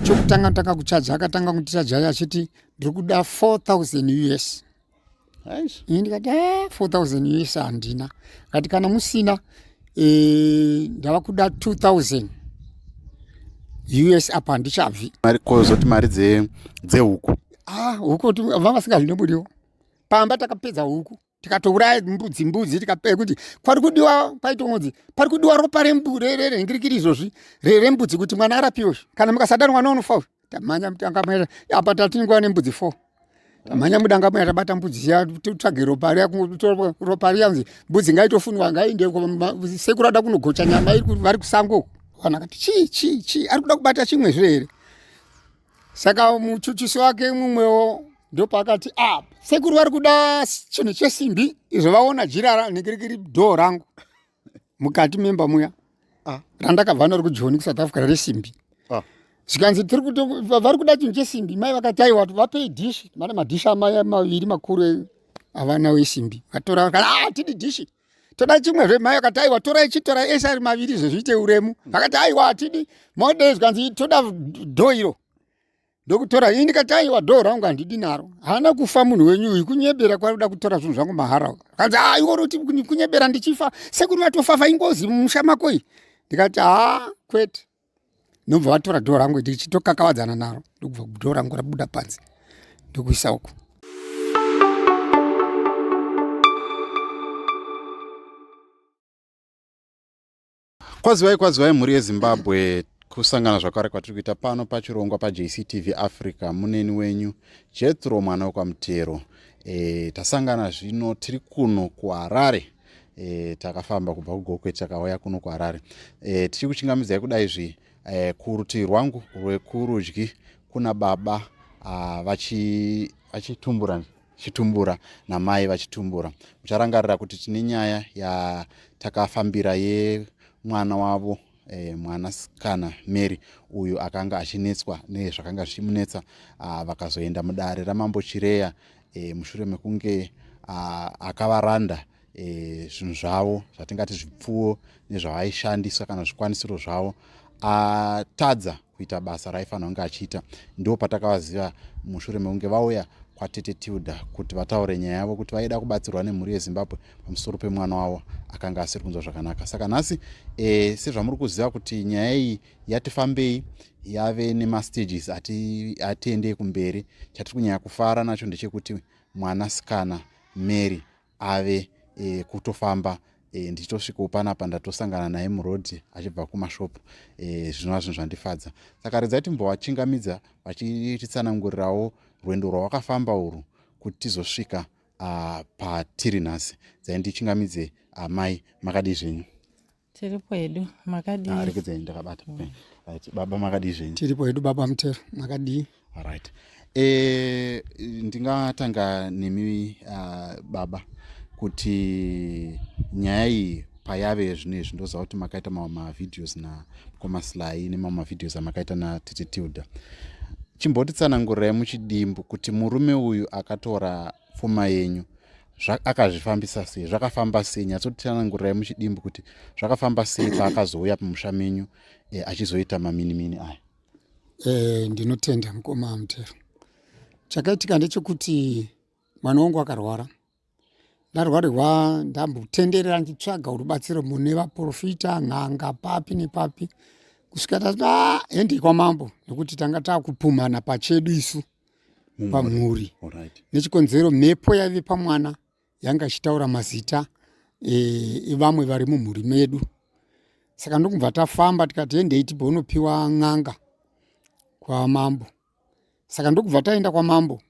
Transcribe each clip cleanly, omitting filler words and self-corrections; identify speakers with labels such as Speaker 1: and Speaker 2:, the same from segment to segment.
Speaker 1: Chokutanga tanga kuchaja, akatanga kutichaja achiti ndiri kuda 4000 US. Ini ndikati 4000 US handina. Akati kana musina ndava kuda 2000 US, apa handichabvi.
Speaker 2: Mari kozoti mari dzehuku.
Speaker 1: Huku vanga vasingazvi neburiwo. Pamba takapedza huku, tikatouraya mbudzi tikapea kuti kwari kudiwa, kwaitonzi pari kudiwa ropa rengirikiri izvozvi rembudzi kuti mwana arapiwe. Kana mukasadaro mwana unofa. Tamhanya mutanga muya, apa tatingwa nembudzi 4. Tamhanya mudanga muya, tabata mbudzi ya, titsvage ropa riya, ropa riya nzi mbudzi ngaitofunwa, ngainde sekuru ada kunogocha nyama vari kusango. Vanhu akati chii chii chii, ari kuda kubata chimwezve here? Saka muchuchisi wake mumwewo ndopaakati sekuru vari kuda chinhu chesimbi, izvo vaona jira nekirikiri dhoo rangu mukati memba muya randakabva naro kuJoni kuSouth Africa resimbi. Zvikanzi vari kuda chinhu chesimbi. Mai vakati aiwa, vapei dhishi. Mane madhishi amai maviri makuru avanawo esimbi. Vatora vakati tidi dhishi, toda chimwezve. Mai vakati aiwa, torai, chitorai ese ari maviri izvo zviite uremu. Vakati aiwa, hatidi mode. Zvikanzi toda dhoo iro. Ndokutora ini, ndikati aiwa, dhoo rangu handidi naro. Haana kufa munhu wenyu uyu, kunyebera kwari kuda kutora zvinhu zvangu mahara. Kanzi iwe uri kunyebera ndichifa, sekuru vatofafa ingozi mumusha mako iyi. Ndikati haa, kwete. Ndobva vatora dhoo rangu, ndichitokakavadzana naro, ndokubva dhoo rangu rabuda panze, ndokuisa uko.
Speaker 2: Kwaziwai, kwaziwai mhuri yeZimbabwe, kusangana zvakare kwatiri kuita pano pachirongwa paJCTV Africa. Muneni wenyu Jethro mwana wekwaMutero. Tasangana zvino, tiri kuno kuHarare. Takafamba kubva kuGokwe takauya kuno kuHarare. Tichiri kuchingamidzai kudai zvi kurutivi rwangu rwekurudyi kuna baba vachitumbura chitumbura namai vachitumbura. Mucharangarira kuti tine nyaya yatakafambira yemwana wavo, mwanasikana Mary uyu akanga achinetswa nezvakanga zvichimunetsa. Vakazoenda mudare raMambo Chireya mushure mekunge akavaranda zvinhu zvavo zvatingati zvipfuwo nezvavaishandisa kana zvikwanisiro zvavo, atadza kuita basa raifanira kunge achiita. Ndo patakavaziva mushure mekunge vauya kwatete Tilda kuti vataure nyaya yavo kuti vaida kubatsirwa nemhuri yeZimbabwe pamusoro pemwana wavo akanga asiri kunzwa zvakanaka. Saka nhasi sezvamuri kuziva kuti nyaya iyi yatifambei, yave nemastages atiendei kumberi. Chatiri kunyanya kufara nacho ndechekuti mwanasikana Mary ave kutofamba. Ndichitosvikawo panapa ndatosangana naye murodhi achibva kumashopu, zvinova zvinhu zvandifadza. Saka redzai timbovachingamidza vachititsanangurirawo rwendo rwavakafamba urwu kuti tizosvika patiri nhasi. Dzai ndichingamidze amai, makadii zvenyu?
Speaker 3: Tiripo hedu, makadii?
Speaker 2: Rekedzai ndakabata. Right, baba makadii zvenyu?
Speaker 1: Tiripo hedu baba Mutero, makadii?
Speaker 2: Alright. Ndingatanga nemi baba, kuti nyaya iyi payave zvino izvi, ndoziva kuti makaita mamwe mavideos naMukoma Sly nemamwe mavideos amakaita natete Tilda. Chimbotitsanangurirai muchidimbu kuti murume uyu akatora pfuma yenyu akazvifambisa sei, zvakafamba sei? Nyatsotitsanangurirai muchidimbu kuti zvakafamba sei paakazouya pamusha menyu achizoita maminimini aya.
Speaker 1: Ndinotenda mukoma Mutero. Chakaitika ndechekuti mwana wangu akarwara. Ndarwarirwa, ndambotenderera ndichitsvaga rubatsiro mune vaprofita, n'anga, papi nepapi, kusvika tati hendei kwamambo, nekuti tanga taakupumhana pachedu isu pamhuri. Nechikonzero mhepo yaive pamwana yanga ichitaura mazita evamwe vari mumhuri medu. Saka ndokubva tafamba tikati hendei timbonopiwa n'anga kwamambo. Saka ndokubva taenda kwamambo,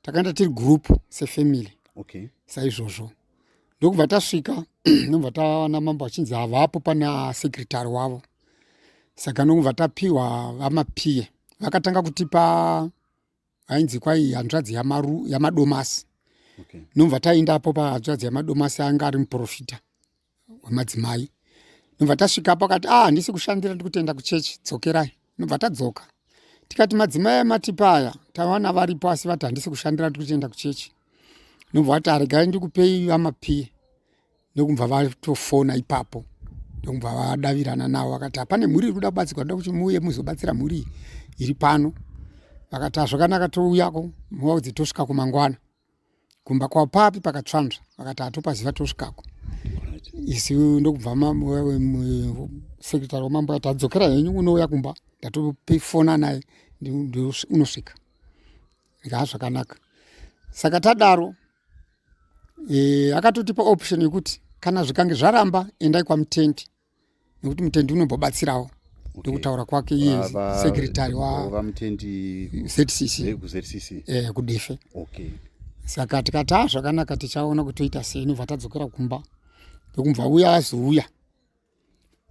Speaker 1: takaenda tiri group sefamily. Saizvozvo ndokubva tasvika, ndobva tawana mambo achinzi havapo, pana secretary wavo. Saka ndokubva tapiwa vamapiye, vakatanga kutipa vainzi kwai hanzvadzi yaMadomasi. Ndobva taendapo pahanzvadzi yaMadomasi, anga ari muprofita wemadzimai. Ndobva tasvikapo akati handisi kushandira, ndiri kutoenda kuchechi, dzokerai. Ndobva tadzoka tikati madzimai amatipa aya tawana varipo, asi vati handisi kushandira, ndiri kutoenda kuchechi. Ndobva vati aregai ndikupei vamapiye. Ndokubva vatofona ipapo, ndokubva vadavirana navo, vakati hapane mhuri iri kuda kubatsirwa, ndoda kuti muuye muzobatsira mhuri iyi. iri pano. Vakati azvakanaka touyako muvaudzi tosvika kumangwana kumba kwavo papi pakatsvanzva. Vakati hatopaziva tosvikako. Isu ndokubva sekretary wamambo ati adzokera henyu unouya kumba ndatofona naye unosvika. Ndikati zvakanaka. Saka tadaro e, akatotipa option yekuti kana zvikange zvaramba endai kwamutendi nekuti mutendi unombobatsirawo. Ndokutaura kwake iye secretary
Speaker 2: waVaMutendi
Speaker 1: ZCC
Speaker 2: kuZCC
Speaker 1: eh, kuDife.
Speaker 2: Okay.
Speaker 1: Saka tikati a zvakanaka tichaona kuti toita sei, nobva tadzokera kumba. Ndokumva uya azouya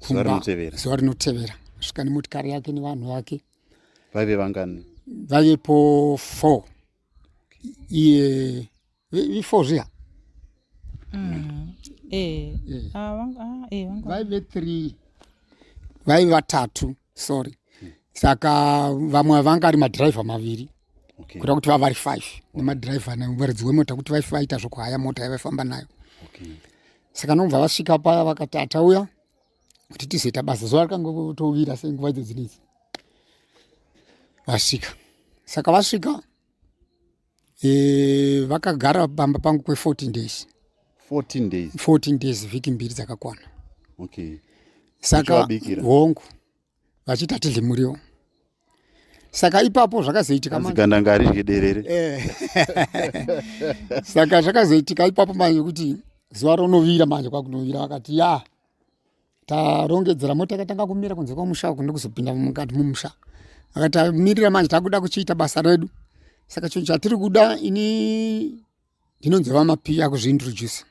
Speaker 2: zuva rinotevera.
Speaker 1: Zuva rinotevera svika nemotikari yake nevanhu vake.
Speaker 2: Vaive vangani?
Speaker 1: Vaivepo 4. Iye vi4 zviya.
Speaker 3: Eh.
Speaker 1: Eh.
Speaker 3: Ah, ah, eh,
Speaker 1: Vaive 3, vaive vatatu, sorry. Saka vamwe vanga ari madhiraivha maviri. Kuda kuti vavari 5 nemadhiraivha nemuridzi wemota kuti vaita zvokuhaya mota yavaifamba nayo. Saka nobva vasvika paya vakati atauya kuti tizoita basa. Zuva rakangotovira senguva idzo dzinedzi vasvika. Saka vasvika e, vakagara pamba pangu kwe14 days.
Speaker 2: 14 days?
Speaker 1: 14 days, vhiki mbiri dzakakwana. Saka
Speaker 2: Vachivabikira?
Speaker 1: Hongu, vachiti hatidye muriwo. Saka ipapo zvakazoitika
Speaker 2: Hanzi gandanga haridye derere.
Speaker 1: Eh. Saka zvakazoitika ipapo manje kuti zuva ronovira manje kwakunovira, vakati ya tarongedzera mota yakatanga kumira kunze kwamusha uku ndokuzopinda mukati mumusha. Akati tamirira manje takuda kuchiita basa redu. Saka chinhu chatiri kuda, ini ndinonzi VaMapiya kuzviintroduce,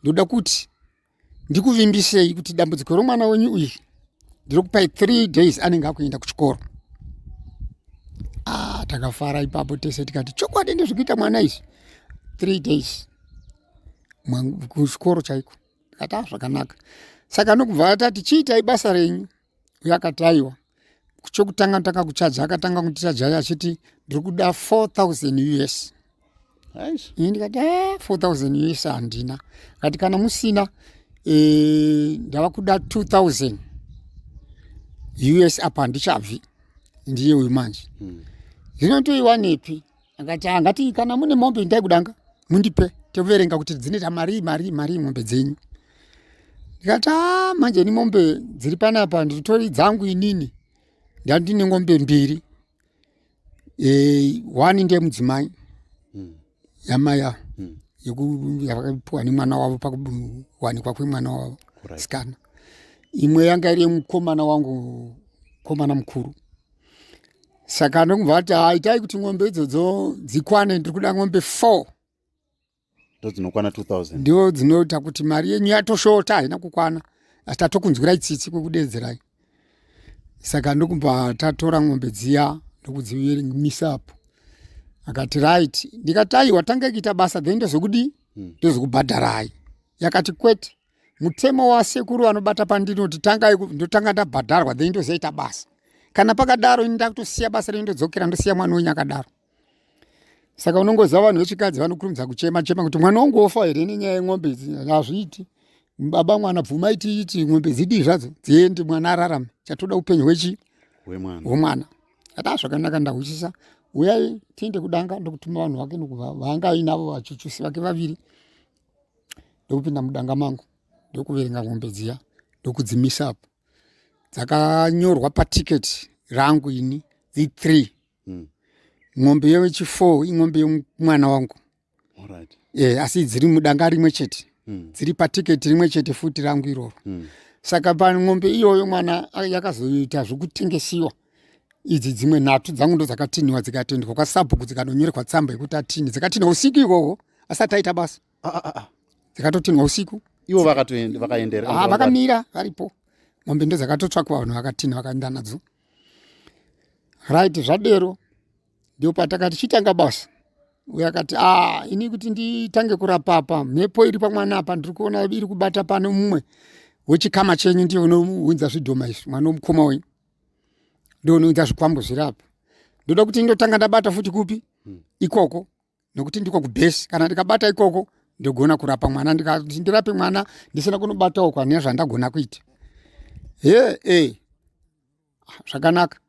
Speaker 1: ndoda kuti ndikuvimbisei kuti dambudziko romwana wenyu iri ndiri kupai 3 days anenge akuenda kuchikoro. Ah, takafara ipapo tese tikati chokwadi ndezvekuita mwana izvi 3 days kuchikoro chaiko. Tikati ah, zvakanaka. Saka nokubva tati chiitai basa renyu. Uye akati aiwa, chokutanga tanga kuchaja, akatanga kutichaja achiti ndiri kuda 4000 US.
Speaker 2: Aish.
Speaker 1: Ini ndikati "Ah, 4000 US handina." Akati kana musina ndava kuda 2000 US, apa handichabvi ndiye uyu manje. Zvino toiwanepi? Akati "Ah, ngati kana mune mombe indai kudanga mundipe toverenga kuti dzinoita mari mari mari mombe dzenyu." Ndikati a manje ni mombe dziri panapa nditori dzangu inini, ndandine ng'ombe mbiri e, one ndeyemudzimai yamai ava yavakapiwa nemwana wavo pakuwanikwa kwemwana wavo sikana, imwe yanga iri yemukomana wangu, mukomana mukuru. Saka ndokubva ati "Ah, itai kuti ng'ombe idzodzo dzikwane, ndiri kuda ng'ombe 4."
Speaker 2: Ndo dzinokwana 2000.
Speaker 1: Ndio dzinoita kuti mari yenyu yatoshota, haina kukwana, asi tatokunzwirai tsitsi kwekudedzerai. Saka ndokubva tatora ng'ombe dziya ndokudzimisa apo. Akati right. Ndikati aiwa, tangai kuita basa then ndozokudii, ndozokubhadharai. Yakati kwete, mutemo wasekuru vanobata pandinoti tangai ndotanga ndabhadharwa then ndozoita basa. Kana pakadaro ini ndakutosiya basa renyu, ndodzokera ndosiya mwana wenyu akadaro. Saka unongoziva vanhu vechikadzi vanokurumidza kuchema chema kuti mwana wangu wofa here nenyaya yeng'ombe idzi. Hazviiti baba, mwana bvumai tiiti ng'ombe dzidii zvadzo dziende, mwana ararame, chatoda upenyu hwechi
Speaker 2: hwemwana.
Speaker 1: Hwemwana. Ati zvakanaka, ndahwisisa, uyai tiende kudanga. Ndokutuma vanhu vake nokubva vanga ainavo vachuchusi vake vaviri, ndokupinda mudanga mangu ndokuverenga ng'ombe dziya ndokudzimisa apo dzakanyorwa patiketi rangu ini dzi3. Ng'ombe yechi4 ing'ombe yemwana wangu. E, asi dziri mudanga rimwe chete. Dziri patiketi rimwe chete futi rangu iroro. Saka pang'ombe iyoyo mwana yakazoita zvokutengesiwa, idzi dzimwe nhatu dzangu ndo dzakatinhiwa dzikatendwa kwasabhuku, dzikanonyorerwa tsamba yekuti atinhe, dzikatinhwa usiku ikoko asati aita basa.
Speaker 2: Ah, ah, ah.
Speaker 1: Dzikatotinhwa usiku.
Speaker 2: Ivo vakaendera?
Speaker 1: Ah, vakamira varipo, ng'ombe ndo dzakatotsvakwa, vanhu vakatinha vakaenda nadzo. Right, zvadero ndipo patakati chitanga basa. Uyo akati a ini kuti nditange kurapa apa mhepo iri pamwana apa ndiri kuona iri kubata pano mumwe wechikama chenyu, ndiye unounza zvidhoma izvi, mwana womukoma wenyu ndo unounza zvikwambo zviri apa. Ndoda kuti ndotanga ndabata futi kupi ikoko, nekuti ndiko kubhesi. Kana ndikabata ikoko ndogona kurapa mwana. Ndikati ndirape mwana ndisina kunobatawo kwane zvandagona kuita he e zvakanaka.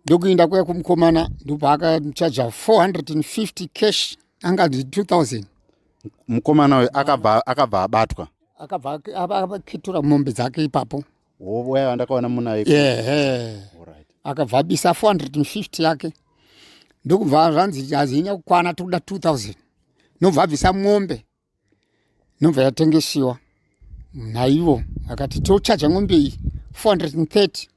Speaker 1: Ndokuinda kuya kumukomana, ndopaakachaja 450 cash, anga 2000.
Speaker 2: Mukomana uyu akabva abatwa,
Speaker 1: akabva aketura mombe dzake ipapo.
Speaker 2: Waya wandakaona munaye?
Speaker 1: Ehe, akabva abisa 450 yake, ndokubva zvanzi hazinya kukwana, tokuda 2000. Nobva abvisa mombe, nobva yatengesiwa naivo. Akati tochaja ng'ombe iyi 430,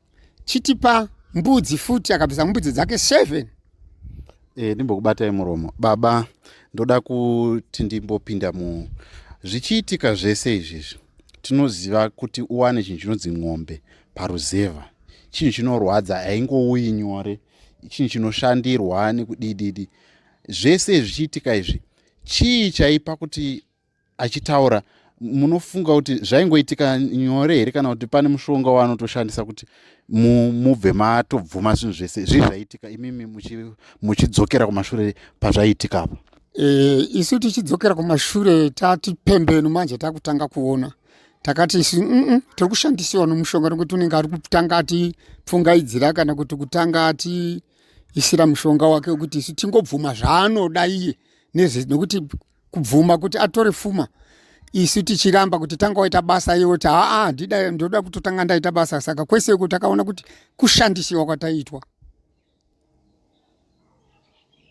Speaker 1: chitipa mbudzi futi. Akabvisa mbudzi dzake 7.
Speaker 2: Ndimbokubatai muromo baba, ndoda kuti ndimbopinda mu zvichiitika zvese izvizvi. Tinoziva kuti uwane chinhu chinonzi ng'ombe paruzevha chinhu chinorwadza, haingouyi nyore, chinhu chinoshandirwa nekudididi. Zvese zvichiitika izvi, chii chaipa kuti achitaura? Munofunga kuti zvaingoitika nyore here, kana kuti pane mushonga waanotoshandisa kuti mubve matobvuma zvinhu zvese zvii zvaitika, imimi muchidzokera kumashure pazvaitika apa?
Speaker 1: Isu tichidzokera kumashure, tati pembenu manje, takutanga kuona, takati isu tiri kushandisiwa nomushonga, nokuti unenge ari kutanga atipfungaidzira, kana kuti kutanga atiisira mushonga wake wekuti isu tingobvuma zvaanoda iye, nekuti kubvuma kuti atore fuma, isu tichiramba kuti tanga waita basa, iye kuti haa, ndida ndoda kutotanga ndaita basa. Saka kwese uko takaona kuti kushandisiwa kwataiitwa,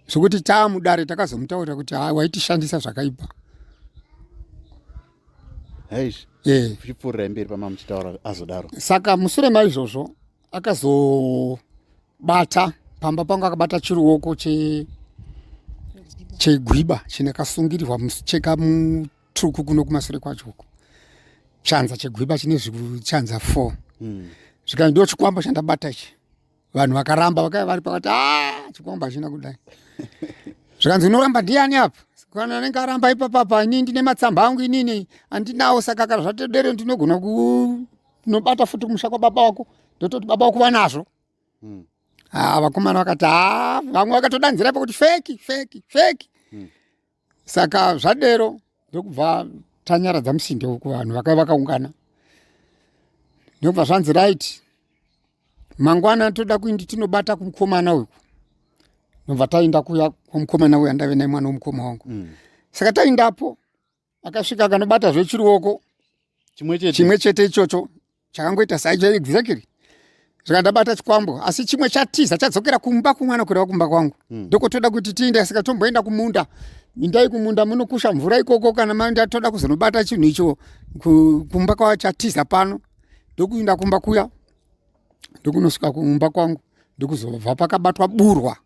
Speaker 1: zvokuti taamudare takazomutaurira kuti ha, waitishandisa zvakaipa.
Speaker 2: Heish, chipfuurirai mberi pama muchitaura azodaro.
Speaker 1: Saka mushure maizvozvo akazobata pamba pangu, akabata chiruoko chegwiba chinakasungirirwa cheka mutsvuku kuno kumasure kwacho uko, chanza chegwiba chine zvichanza 4. Zvikanzi ndo chikwambo chandabata ichi. Vanhu vakaramba, vakaiva vari pakati, a chikwambo hachina kudai. Zvikanzi unoramba ndiani apa? Kana anenge aramba ipapapa, inini ndine matsamba angu, inini handinawo. Saka kana zvatodero, ndinogona kunobata futi kumusha kwababa wako, ndototi baba wako vanazvo. Ah, vakomana vakati ha, vamwe vakatodanzira pakuti fake, fake, fake. Saka zvadero ndokubva tanyaradza musinde uku, vanhu vakaiva vakaungana, ndokubva zvanzi right, mangwana toda kuindi tinobata kumukomana uku. Ndobva taenda kuya kumukomana uyu andave naye, mwana womukoma wangu. Saka taendapo, akasvika akanobata zvechiruoko
Speaker 2: chimwe
Speaker 1: chete ichocho, chakangoita saicho exactly. Zvika ndabata chikwambo, asi chimwe chatiza, chadzokera kumba kumwana, kureva kumba kwangu. Ndokotoda kuti tiinde, saka tomboenda kumunda. Indai kumunda munokusha mvura ikoko, kana maenda toda kuzonobata chinhu icho kumba kwa chatiza pano. Ndokuinda kumba kuya, ndokunosvika kumba kwangu, ndokuzobva pakabatwa burwa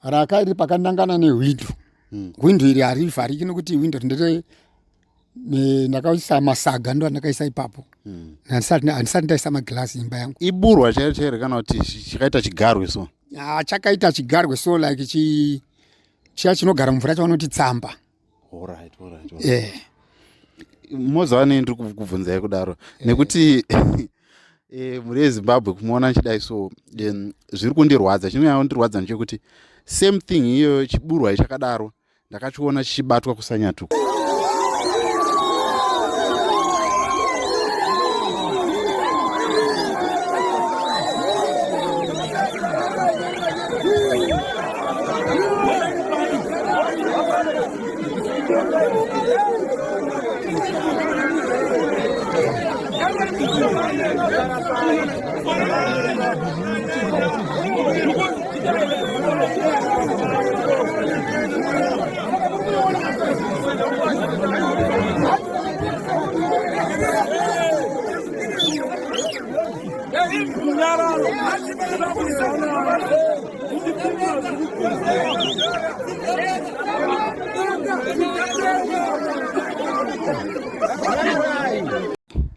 Speaker 1: rakairi pakanangana nehwindo. Hwindo iri harivhariki, nokuti hwindo ndere ndakaisa masaga, ndo andakaisa ipapo. Handisati ndaisa magirasi imba yangu.
Speaker 2: Iburwa chairo chairo, kana kuti chakaita chigarwe so?
Speaker 1: Ah, chakaita chigarwe so, like chiya chinogara mumvura chavanoti tsamba.
Speaker 2: Alright. Moziva nei ndiri kubvunzai kudaro? Nekuti mhuri yeZimbabwe, kumuona nchidai so, zviri kundirwadza. Chinonyanya kundirwadza ndechekuti same thing iyoyo, chiburwa chakadaro, ndakachiona chichibatwa kuSanyatuka.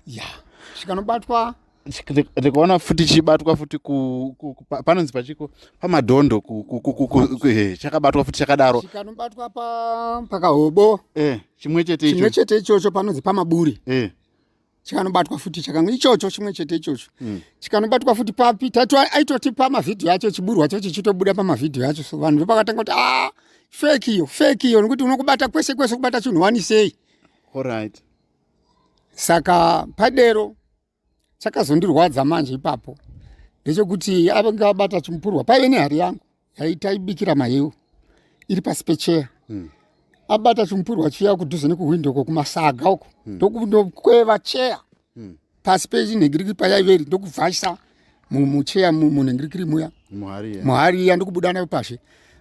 Speaker 1: Ya, chikanobatwa.
Speaker 2: Ndikaona futi chibatwa futi panonzi pachiko paMadhondo, chakabatwa futi chakadaro.
Speaker 1: Chikanobatwa pakahobo.
Speaker 2: Chimwe chete
Speaker 1: icho. Chimwe chete ichocho, panonzi paMaburi. Chikanobatwa futi chakanga ichocho, chimwe chete ichocho. Chikanobatwa futi papi tati aitotipa mavhidhiyo acho, chiburwa chacho chichitobuda pamavhidhiyo acho. So vanhu vepakatanga kuti a fake iyo, fake iyo, nokuti unokubata kwese kwese, kubata chinhu wanisei. Saka padero chakazondirwadza manje ipapo. Ndechekuti avange abata chimupurwa, paive nehari yangu yaitaibikira maheu iri pasi pecheya. Abata chimupurwa chiya kudhuze nekuhwindo uko kumasaga uko, ndokukweva cheya pasi pechinhingirikiri payaive iri, ndokubvaisa mucheya munhingirikiri muya, muhari iya, ndokubuda nayo pazhe.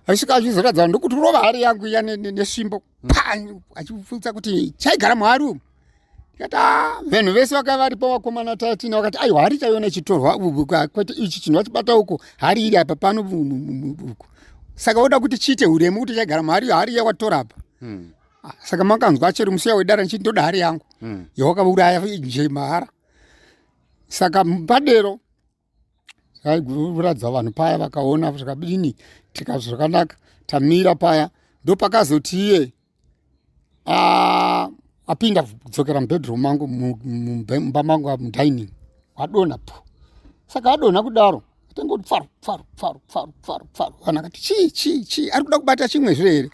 Speaker 1: Aisvika achizoratidza, ndokutirova hari yangu iya nesvimbo, pa achipfutsa kuti chaigara muhari umu. Ndikati, ah, vanhu vese vakava varipo, vakomana tatina, vakati, aiwa, hari chaiona ichitorwa kwete ichi chinhu vachibata uko, hari iri apa pano uko. Saka woda kuti chiite uremu kuti chaigara muhari, hari iya watora apa. Ah, saka makanzwa chero musiya wedara ndichiti ndoda hari yangu yawakauraya nje mahara. Saka padero aikuratidza vanhu paya, vakaona zvakadini, tika zvakanaka tamira paya. Ndopakazoti iye apinda kudzokera mubedroom mangu, mumba mangu mudining, wadonha pu. Saka adonha kudaro, atangoti pfaru pfaru pfaru pfaru pfaru pfaru. Vanhu akati, chii chii chii? Ari kuda kubata chimwe zve here?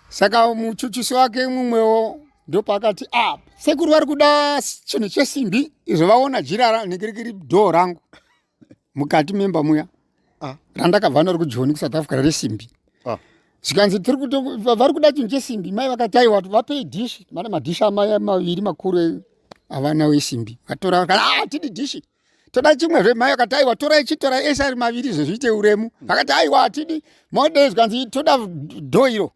Speaker 1: Saka muchuchisi wake mumwewo ndopaakati, a sekuru vari kuda chinhu chesimbi. Izvo vaona jira nekirikiri dhoo rangu mukati memba muya randakabva naro kuJoni kuSouth Africa resimbi. Zvikanzi vari kuda chinhu chesimbi. Mai vakati, aiwa, vapei dhishi. Mana madhishi amai maviri makuru avanawo esimbi. Vatora, vakati, ah, tidi dhishi, toda chimwezve. Mai vakati, aiwa, torai, chitorai ese ari maviri izvo zviite uremu. Vakati, aiwa, hatidi mode. Zvikanzi toda dhoo iro.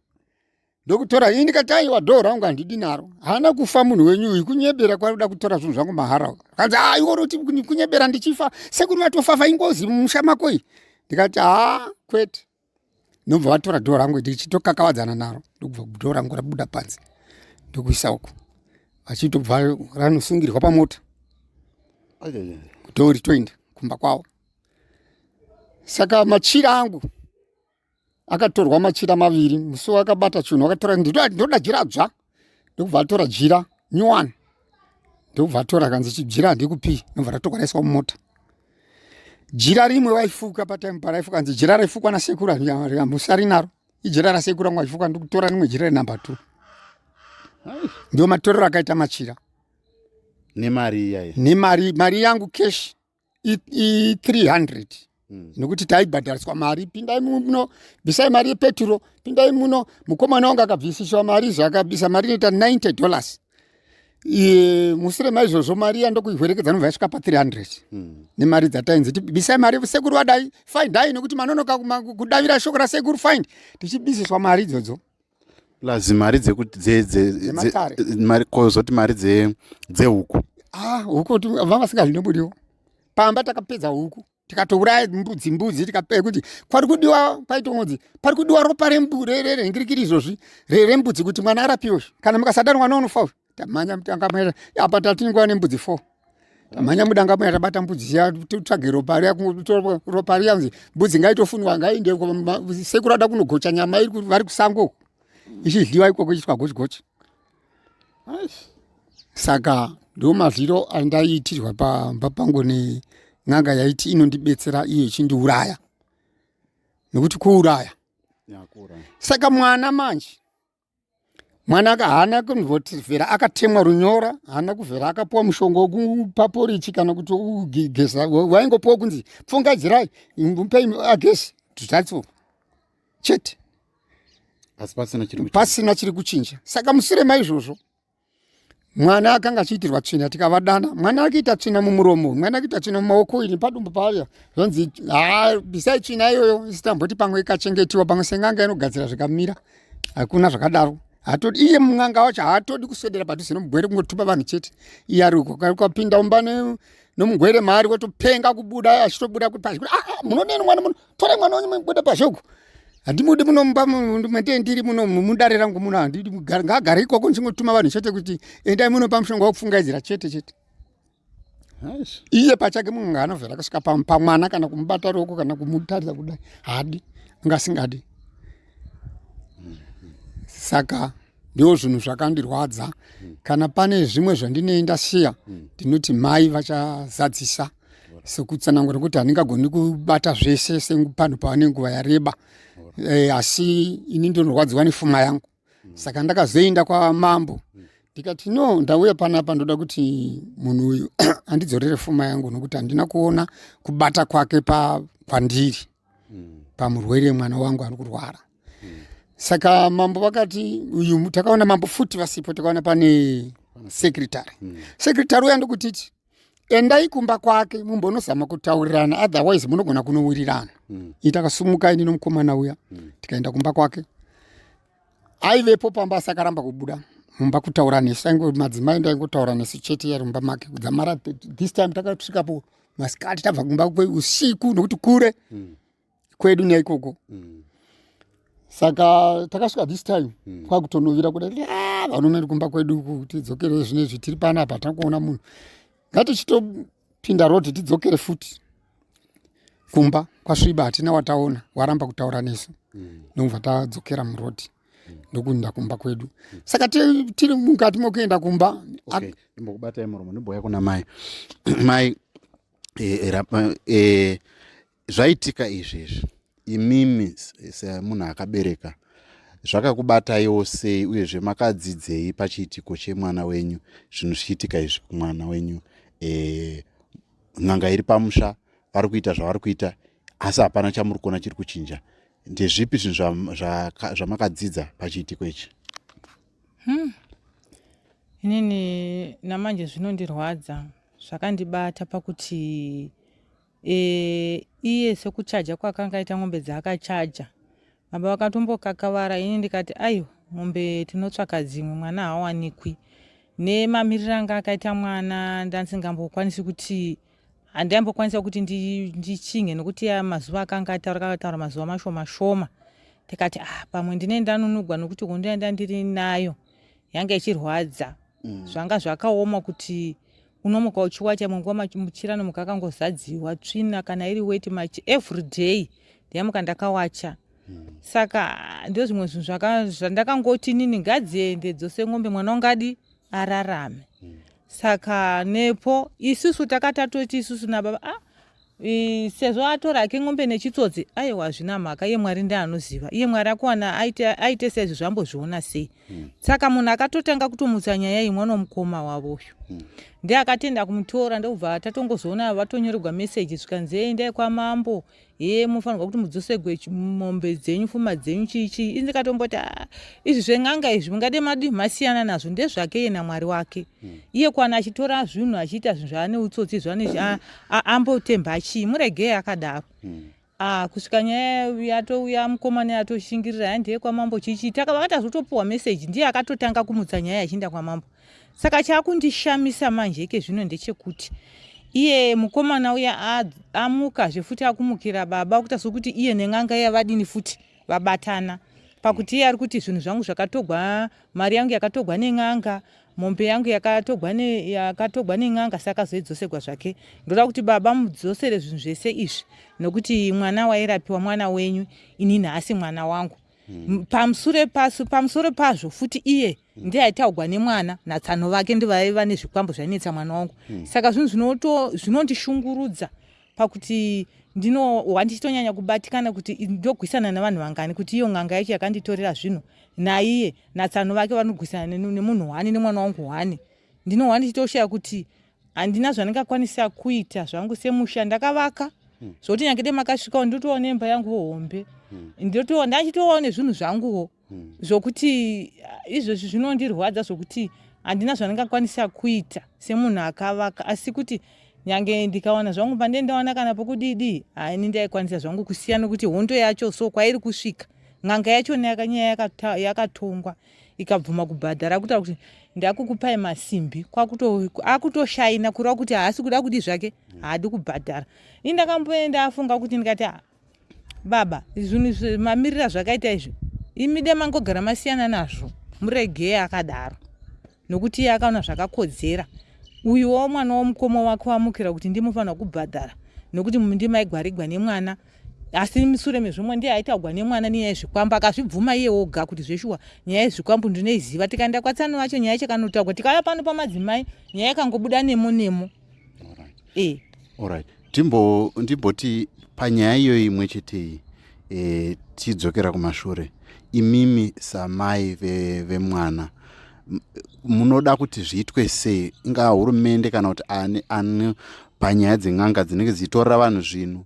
Speaker 1: Ndokutora ini, ndikati, aiwa, dhoo rangu handidi naro. Haana kufa munhu wenyu uyu, kunyebera kwari kuda kutora zvinhu zvangu mahara. Kanzi, a iwe uroti kunyebera ndichifa, sekuru vatofafa, ingozi mumusha mako iyi. Ndikati, haa, kwete. Ndobva vatora dhoo rangu, ndichitokakavadzana naro, ndokubva dhoo rangu rabuda panze, ndokuisa uko, vachitobva ranosungirwa pamota, dhoo ritoenda kumba kwavo. Saka machira angu akatorwa, machira maviri. Musi wakabata chinhu akatora, ndoda jira dzva, ndokubva atora jira nyuwani, ndokubva atora. Akanzi, chijira handikupi. Ndobva ratorwa raiswa mumota. Jira rimwe waifuka patime paraifuka, anzi jira raifukwa nasekuru, musari naro, ijira rasekuru angu aifuka. Ndikutora rimwe jira renumber 2. Ndio matorero akaita machira.
Speaker 2: Nemari iyayi?
Speaker 1: Nemari, mari yangu cash i300, nekuti taibhadhariswa mari. Pindai muno, bvisai mari yepeturo, pindai muno. Mukomana wangu akabvisiswa mari, zvakabvisa mari inoita $90. Mushure maizvozvo mari iya ndokuihwerekedza, nobva yasvika pa300 nemari dzatainzi bvisai mari, sekuru vadai fine, nekuti manonoka kudavira shoko rasekuru, fine, tichibvisiswa mari idzodzo.
Speaker 2: Plus mari dzekuti kozoti mari dzehuku.
Speaker 1: Ah, huku vanga vasingazinoburiwo pamba. Takapedza huku, tikatouraya mbudzi, mbudzi tikapea kuti kwari kudiwa, kwaitongonzi pari kudiwa ropa rengirikiri izvozvi rembudzi kuti mwana arapiwe. Kana mukasadaro mwana unofa. Tamhanya mutanga muya apa, tatinguva nembudzi 4. Tamhanya mudanga muya, tabata mbudzi ziya, titsvage ropa riya, ropa riya. Nzi mbudzi ngaitofunwa, ngainde sekuru ada kunogocha nyama iri vari kusango, ichidyiwa ikoko, ichiitwa gochi gochi. Saka ndo mazviro andaiitirwa pamba pangu nen'anga yaiti inondibetsera, iyo ichindiuraya, nekuti kuuraya. Saka mwana manje, mwana haana kumbovhera akatemwa runyora, haana kuvhera akapuwa mushonga wekupa porichi kana kuti ugeza. Waingopuwa kunzi pfungaidzirai, mupei agesi, that's all chete.
Speaker 2: Asi pasina chiri
Speaker 1: pasina chiri kuchinja. Saka mushure maizvozvo mwana akanga achiitirwa tsvina, tikavadana. Mwana akaita tsvina mumuromo, mwana akaita tsvina mumaoko, ini padumbu paya. Zvonzi, ha, bisai tsvina iyoyo. Isitamboti pamwe ikachengetiwa, pamwe seng'anga inogadzira zvikamira. Hakuna zvakadaro. Hatodi iye mun'anga wacho haatodi kuswedera padhuze nomugwere, kungotupa vanhu chete. Iye ari uko, kwapinda mumba nomugwere maari, wotopenga kubuda, achitobuda pazhe kuti, ah, ah, munodini mwana muno? Torai mwana wenyu mubude pazhe uko, handimudi muno mumba mwendee ndiri muno mudare rangu muno, handidi, ngaagare ikoko. Ndichingotuma vanhu chete kuti endai muno pamushonga wekufungaidzira chete chete. Iye pachake munhu anovhera kusvika pamwana kana kumubata ruoko kana kumutarisa kudai, haadi, anga asingadi. Saka ndo zvinhu zvakandirwadza. Kana pane zvimwe zvandinei ndasiya, ndinoti mai vachazadzisa sekutsanangura, kuti handingagoni kubata zvese sepanhu pava nenguva yareba. Asi ini ndinorwadziwa nefuma yangu. Saka ndakazoenda kwamambo. Ndikati no, ndauya panapa ndoda kuti munhu uyu andidzorere fuma yangu nokuti handina kuona kubata kwake kwandiri pamurwere mwana wangu ari kurwara. Saka mambo vakati uyu, takaona mambo futi vasipo, takaona pane secretary. Secretary uya ndokutiti endai kumba kwake mumbonozama kutaurirana, otherwise munogona kunowirirana. Takasumuka ini nomukomana uya, tikaenda kumba kwake. Aivepo pamba asi akaramba kubuda mumba kutaura nesu. Aingo madzimai ndaingotaura nesu chete yari mumba make kudzamara this time takasvikapo masikati tabva kumba usiku nokuti kure kwedu neikoko. Saka takasvika this time kwakutonovira kuda, "Ah, vanomeri kumba kwedu uku, tidzokere zvinezvi tiri panapa takuona munhu, ngatichitopinda road tidzokere futi kumba kwasviba, hatina wataona, waramba kutaura nesu." Ndobva tadzokera muroad ndokuenda kumba kwedu. Saka tiri mukati mokuenda kumba.
Speaker 2: Okay, ndimbokubatai muromo, ndimboya kuna mai. Mai, zvaitika izvi izvi, imimi semunhu akabereka, zvakakubataiwo sei? Uyezve makadzidzei pachiitiko chemwana wenyu, zvinhu zvichiitika izvi kumwana wenyu? N'anga iri pamusha, vari kuita zvavari kuita, asi hapana chamuri kuona chiri kuchinja. Ndezvipi zvinhu zvamakadzidza pachiitiko ichi?
Speaker 3: Inini namanje zvinondirwadza zvakandibata pakuti iye sekuchaja kwakanga aita mombe dzaakachaja, baba vakatombokakavara. Ini ndikati aiwa, mombe tinotsvaka dzimwe, mwana haawanikwi. Nemamiriro anga akaita mwana, ndandisingambokwanisi kuti, handaimbokwanisa kuti ndichinge, nokuti ya mazuva akanga ataura, akataura mazuva mashoma shoma. Tikati ah, pamwe ndine ndanunugwa nokuti hondo yanda ndiri nayo yanga ichirwadza. Zvanga zvakaoma kuti unomuka uchiwacha, munguva muchira nomuka akangozadziwa tsvina, kana iri weti machi every day ndayamuka ndakawacha. Saka ndo zvimwe zvinhu zvandakangoti nini ngadziende dzose ng'ombe, mwana ungadi ararame. Saka nepo isusu takatatoti isusu nababa, ah, sezvo atora ake ng'ombe nechitsotsi, aiwa, hazvina mhaka, iye Mwari ndiye anoziva, iye Mwari akuwana aite saizvo zvambozviona sei. Saka munhu akatotanga kutomutsa nyaya iyi mwana womukoma wavo uyu. Ndiye akatenda kumutora, ndokubva tatongozoona vatonyorerwa meseji zvikanzi, "Ei, endai kwamambo, ye munofanirwa kuti mudzosegwe mombe dzenyu, pfuma dzenyu, chii chii." Ini ndikatomboti, "Ah, izvi zven'anga izvi mungade madi masiyana nazvo, ndezvake iye naMwari wake." Iye kwana achitora zvinhu achiita zvinhu zvaane utsotsi zvaane ambotemba chii, muregei akadaro. Ah, kusvika nyaya yatouya, mukomana yatoshingirira handiye kwamambo chichi, taka vakatazotopuwa meseji, ndiye akatotanga kumutsa nyaya achienda kwamambo. Saka chaakundishamisa manje ike zvino ndechekuti iye mukomana uya amukazve futi akumukira baba, kuita sokuti iye nen'anga iya vadini futi vabatana, pakuti iye ari kuti zvinhu zvangu zvakatogwa, mari yangu yakatogwa nen'anga, mombe yangu yakatogwa nen'anga, saka zoidzosegwa zvake. Ndoda kuti baba mudzosere zvinhu zvese izvi nokuti mwana wairapiwa mwana wenyu, ini nhasi mwana wangu. Pamusoro pazvo futi iye ndiye aitaugwa nemwana natsano vake, ndivaiva nezvikwambo zvainetsa mwana wangu. Saka zvinhu zvinondishungurudza pakuti ndinohwa ndichitonyanya kubatikana kuti ndogwisana nevanhu vangani, kuti iyo n'anga yacho yakanditorera zvinhu naiye natsano vake vanogwisana nemunhu hwani nemwana wangu hwani. Ndinohwa ndichitoshaya kuti handina zvandingakwanisa kuita zvangu semusha ndakavaka, zvokuti nyange dai makasvikawo ndinotovawo nemba yanguwo hombe, ndachitovawo nezvinhu zvanguwo, zvokuti ah, izvozvi zvinondirwadza zvokuti handina zvandingakwanisa kuita semunhu akavaka. Asi kuti nyange ndikawana zvangu pandee ndawana kana pokudidi, haini ndaikwanisa zvangu kusiya, nokuti hondo yacho so kwairi kusvika n'anga yacho nyaya yakatongwa ikabvuma kubhadhara, kutaura kuti ndakukupai masimbi, akutoshaina kureva kuti haasi kuda kudi zvake, haadi kubhadhara. Ini ndakamboenda afunga kuti ndikati, "Ah, baba, zvinhu mamirira zvakaita izvi, imi de mangogara masiyana nazvo, muregei akadaro," nokuti iye akaona zvakakodzera. Uyuwo mwana womukoma wake wamukira kuti ndimufanira kubhadhara nokuti ndimaigwarigwa nemwana, asi musure mezvomwe ndiye aitaugwa nemwana nenyaya yezvikwambo, akazvibvuma iye woga kuti zveshuwa nyaya yezvikwambo ndinoiziva. Tikaenda kwatsano vacho nyaya yacho ikanotaugwa, tikauya pano pamadzimai nyaya ikangobuda nemo nemo.
Speaker 2: E alright, ndimboti panyaya iyoyi imwe chete iyi, tidzokera kumashure. Imimi samai vemwana, Munoda kuti zviitwe sei, ingava hurumende kana kuti ani ani panyaya dzen'anga dzinenge dzichitorera vanhu zvinhu?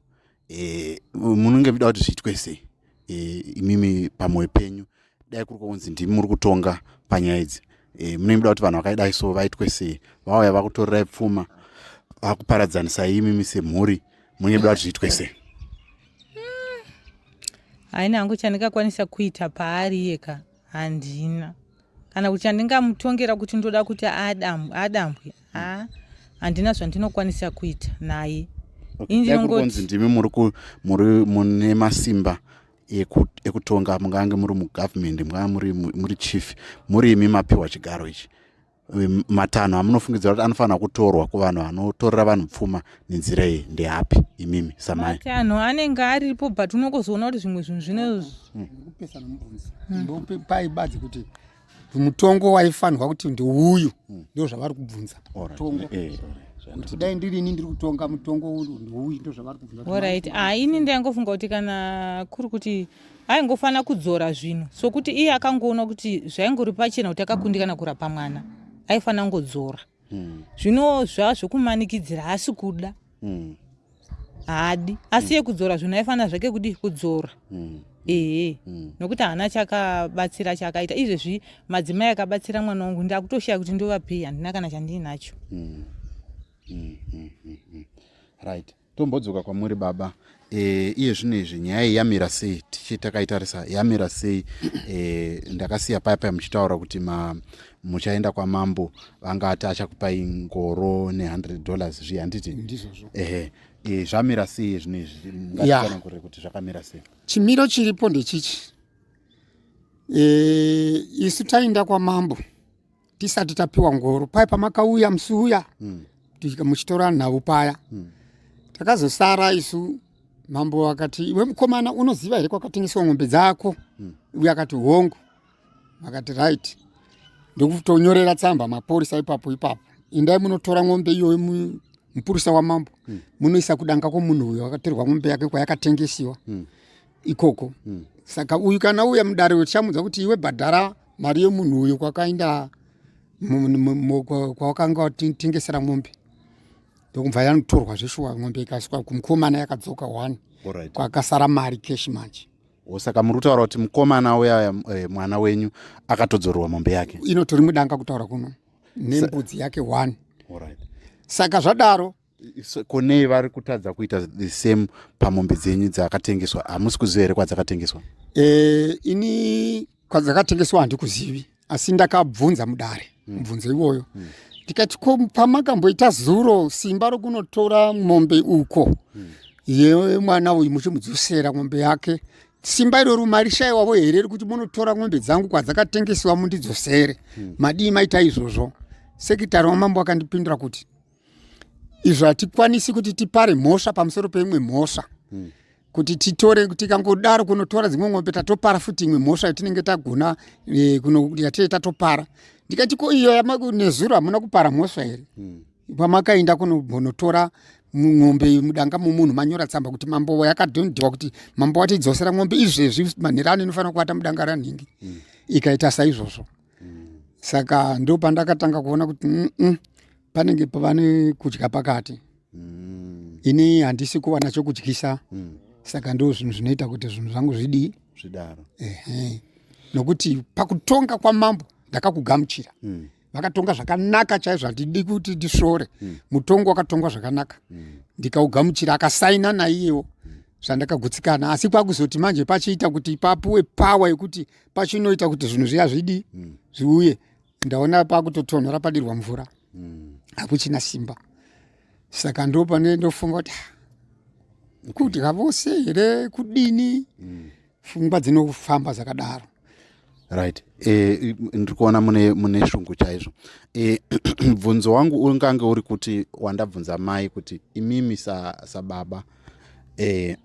Speaker 2: Munenge muchida kuti zviitwe sei imimi pamwoyo penyu? Dai kuri kunzi ndimi muri kutonga panyaya idzi, munenge muda kuti vanhu vakaidai so vaitwe sei? Vauya vakutorerai pfuma, vakuparadzanisai imimi semhuri, munenge muda kuti zviitwe sei?
Speaker 3: Haina hangu chandingakwanisa kuita paari iyeka, handina kana kuti chandingamutongera kuti ndoda kuti adambwe. Ha, handina zvandinokwanisa kuita naye.
Speaker 2: Okay. Dai kuri kunzi ndimi muri mune masimba ekutonga, mungange muri mugovernment, mungava muri chief, muri imi mapiwa chigaro ichi, matanho amunofungidzira kuti anofanira kutorwa kuvanhu vanotorera vanhu pfuma nenzira iyi ndeapi, imimi samai?
Speaker 3: Matanho anenge aripo, but unongozoona kuti zvimwe zvinhu zvino
Speaker 1: Kupesana mubvunzo ndopai badzi kuti mutongo waifanirwa kuti ndeuyu, ndo zvavari kubvunza. Mutongo kuti dai ndirini ndiri kutonga, mutongo uyu ndeuyu, ndo zvavari kubvunza.
Speaker 3: Alright, ah, ini ndaingofunga kuti kana kuri kuti aingofanira kudzora zvinhu, sokuti iye akangoona kuti zvaingori pachena kuti akakundikana kurapa mwana, aifanira kungodzora. Zvino zvazvokumanikidzira haasi kuda, haadi, asi iye kudzora zvinhu aifanira zvake kudi kudzora. Ehe, nokuti haana chakabatsira chakaita izvezvi. Madzimai akabatsira mwana wangu, ndakutoshaya kuti ndovapei, handina kana chandiinacho.
Speaker 2: Right, tombodzoka kwamuri baba. Iye zvino izvi nyaya iyi yamira sei? Tichi takaitarisa yamira sei? Ndakasiya paya paya muchitaura kuti muchaenda kwamambo, vangati achakupai ngoro ne$100 zviya, handiti?
Speaker 1: Ndizvozvo.
Speaker 2: Ehe, zvamira sei zvino izvi? Ngatitsanangurire kuti zvakamira sei.
Speaker 1: Chimiro chiripo ndechichi. Isu taenda kwamambo tisati tapiwa ngoro paya pamakauya musi uya muchitora nhau paya. Takazosara isu, mambo akati, "Iwe mukomana, unoziva here kwakatengeswa ng'ombe dzako?" Uye akati, "Hongu." Akati, "Right." Ndokutonyorera tsamba mapurisa ipapo ipapo, "Indai munotora ng'ombe iyoyo, mupurisa wamambo, munoisa kudanga kwomunhu uyo akatorwa ng'ombe yake kwayakatengesiwa ikoko." Saka uyu kana uya mudare, tichamudza kuti, "Iwe bhadhara mari yemunhu uyu kwakaenda kwawakanga watengesera ng'ombe." Ndokubva yanotorwa zveshuwa, ng'ombe ikaiswa kumukomana, yakadzoka one, kwakasara mari cash manje.
Speaker 2: Saka muri kutaura kuti mukomana uya, mwana wenyu, akatodzorerwa mombe yake?
Speaker 1: Inotori mudanga kutaura kuno, nembudzi yake one. Saka zvadaro,
Speaker 2: So, konei vari kutadza kuita the same pamombe dzenyu dzakatengeswa? Hamusi kuziva here kwadzakatengeswa?
Speaker 1: Ini kwadzakatengeswa handikuzivi, asi ndakabvunza mudare mubvunzo iwoyo, ndikati, "Ko pamakamboita zuro simba rokunotora mombe uko yemwana uyu muchimudzosera mombe yake, simba iroro marishayiwavo here rekuti munotora mombe dzangu kwadzakatengeswa mundidzosere? Madii maita izvozvo?" Secretary wamambo akandipindura kuti, "Izvo hatikwanisi kuti tipare mhosva pamusoro peimwe mhosva, kuti titore. Tikangodaro kunotora dzimwe ng'ombe, tatopara futi imwe mhosva yatinenge tagona yatinenge tatopara." Ndikati, "Ko iyo nezuro hamuna kupara mhosva here pamakaenda kunotora ng'ombe mudanga mumunhu, manyora tsamba kuti mambo yakadhondiwa, kuti mambo watidzosera ng'ombe izvezvi manherano inofanira kuvata mudanga ranhingi?" Ikaita saizvozvo. Saka ndo pandakatanga kuona kuti panenge pavane kudya pakati. Ini handisi kuwana chokudyisa. Saka ndo zvinhu zvinoita kuti zvinhu zvangu zvidii?
Speaker 2: Zvidaro.
Speaker 1: Ehe, nokuti pakutonga kwamambo ndakakugamuchira. Vakatonga zvakanaka chaizvo, handidi kuti ndisvore. Mutongo wakatongwa zvakanaka, ndikaugamuchira, akasaina naiyewo, zvandakagutsikana. Asi kwakuzoti manje pachiita kuti papuwe power yekuti pachinoita kuti zvinhu zviya zvidi zviuye, ndaona pakutotonhora padirwa mvura, hakuchina simba. Saka ndo pane ndofunga kuti, ah, kudya vose here, kudini? Pfungwa dzinofamba zvakadaro.
Speaker 2: Right, ndiri kuona mune shungu chaizvo. Mubvunzo wangu ungange uri kuti wandabvunza mai kuti imimi sababa, kuri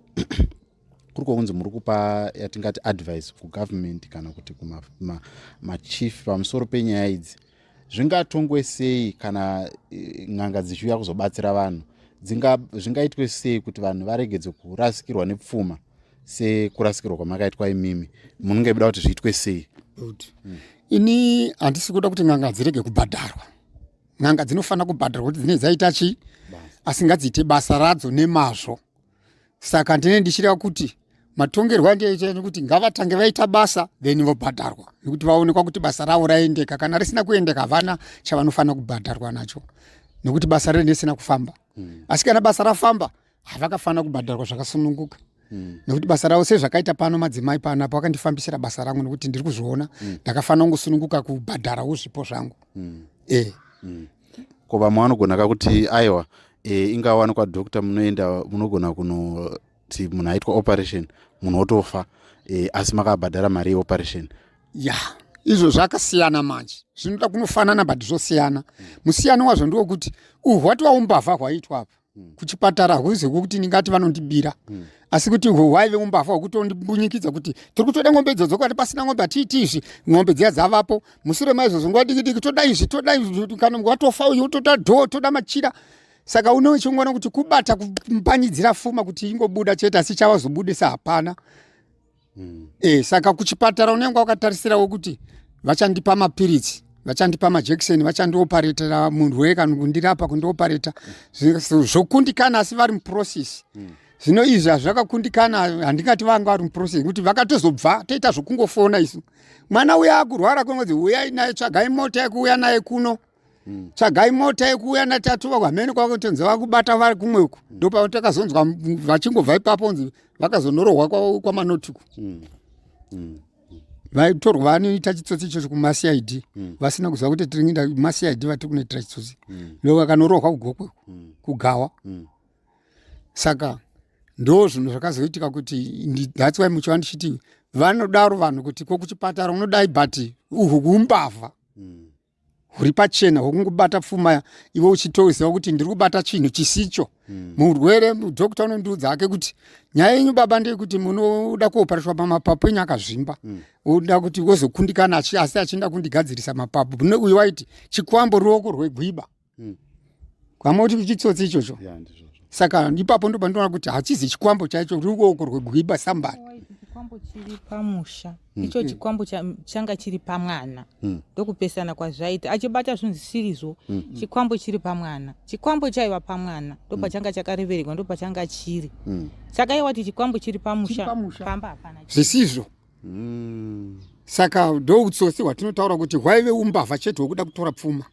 Speaker 2: kwokunzi muri kupa yatingati advice kugovernment kana kuti kumachief pamusoro penyaya idzi, zvingatongwe sei kana n'anga dzichiuya kuzobatsira vanhu? Zvingaitwe sei kuti vanhu varegedze kurasikirwa nepfuma sekurasikirwa kwamakaitwa imimi? Munenge muda kuti zviitwe sei?
Speaker 1: Good. Ini handisi kuda kuti n'anga dzirege kubhadharwa. N'anga dzinofanira kubhadharwa kuti dzinenge dzaita chii, asi ngadziite basa radzo nemazvo. Saka ndine ndichireva kuti matongerwo andiita nekuti ngavatange vaita basa then vobhadharwa, nekuti vaonekwa kuti basa ravo raendeka. Kana risina kuendeka havana chavanofanira kubhadharwa nacho, nekuti basa rine risina kufamba. Asi kana basa rafamba havakafanira kubhadharwa zvakasununguka. Nekuti basa ravo sezvakaita pano madzimai panapa vakandifambisira basa rangu, nekuti ndiri kuzviona, ndakafanira kungosununguka kubhadharawo zvipo zvangu.
Speaker 2: Ko vamwe vanogona kakuti aiwa, ingawanikwa doctor, munoenda munogona kunoti munhu aitwa operation, munhu otofa, asi makabhadhara mari yeoperation.
Speaker 1: Ya, izvo zvakasiyana manje. Zvinoda kunofanana but zvosiyana. Musiyano wazvo ndewekuti uhwu hwatova umbavha hwaitwa apa kuchipatara, huzi hwekuti ndingati vanondibira, asi kuti uhwu hwaive umbavha hwekutondimbunyikidza kuti tiri kutoda ng'ombe idzodzo, kwati pasina ng'ombe hatiiti izvi. Ng'ombe dziya dzavapo, mushure maizvozvo nguva diki diki toda izvi, toda izvi, kana watofa uyu toda dhoo, toda machira. Saka unochingoona kuti kubata kumbanyidzira fuma kuti ingobuda chete, asi chavazobudisa hapana. Saka kuchipatara unenge wakatarisirawo kuti vachandipa mapiritsi, vachandipa majekiseni, vachandioparetera munhu kana kundirapa, kundiopareta, zvokundikana, asi vari muprocess. Zvino izvi hazvakakundikana, handingati vanga vari muprocess, nekuti vakatozobva toita zvokungofona isu, mwana uya akurwara, kunonzi uyai naye, tsvagai mota yekuuya naye kuno, tsvagai mota yekuuya natatuva hamene kwakutonzi vakubata vari kumwe uku. Ndopatakazonzwa vachingobva ipapo nzi vakazonorohwa kwamanotuku. Vaitorwa vanoita chitsotsi ichocho kumaCID, vasina kuziva kuti tiri kuenda maCID, vatiri kunoitira chitsotsi. Ndo vakanorohwa kuGokwe, kuGawa. Saka ndo zvinhu zvakazoitika kuti that's why muchiva ndichiti vanodaro vanhu kuti ko kuchipatara unodai, but uhu kuumbavha huri pachena hwekungobata pfuma iwe uchitoziva kuti ndiri kubata chinhu chisicho. Murwere, doctor unondiudza hake kuti nyaya yenyu baba ndeyekuti munoda kuopareshwa pamapapu enyu akazvimba, uda kuti wozokundikana, asi achienda kundigadzirisa mapapu. Uyu waiti chikwambo ruoko rwegwiba. Kwama kuti chitsotsi ichocho.
Speaker 2: Ya, ndizvozvo.
Speaker 1: Saka ipapo ndo pandinoona kuti hachizi chikwambo chaicho, ruoko rwegwiba sambani.
Speaker 3: Waiti chikwambo chiri pamusha, icho chikwambo changa chiri pamwana. Ndokupesana kwazvaita, achibata zvinhu zvisirizvo. Chikwambo chiri pamwana, chikwambo chaiva pamwana, ndopachanga chakarevererwa, ndopachanga chiri. Saka iye wati chikwambo chiri pamusha.
Speaker 1: Chiri pamusha.
Speaker 3: Pamba hapana.
Speaker 1: Zvisizvo. Saka ndo utsotsi hwatinotaura kuti hwaive umbavha chete hwekuda kutora pfuma.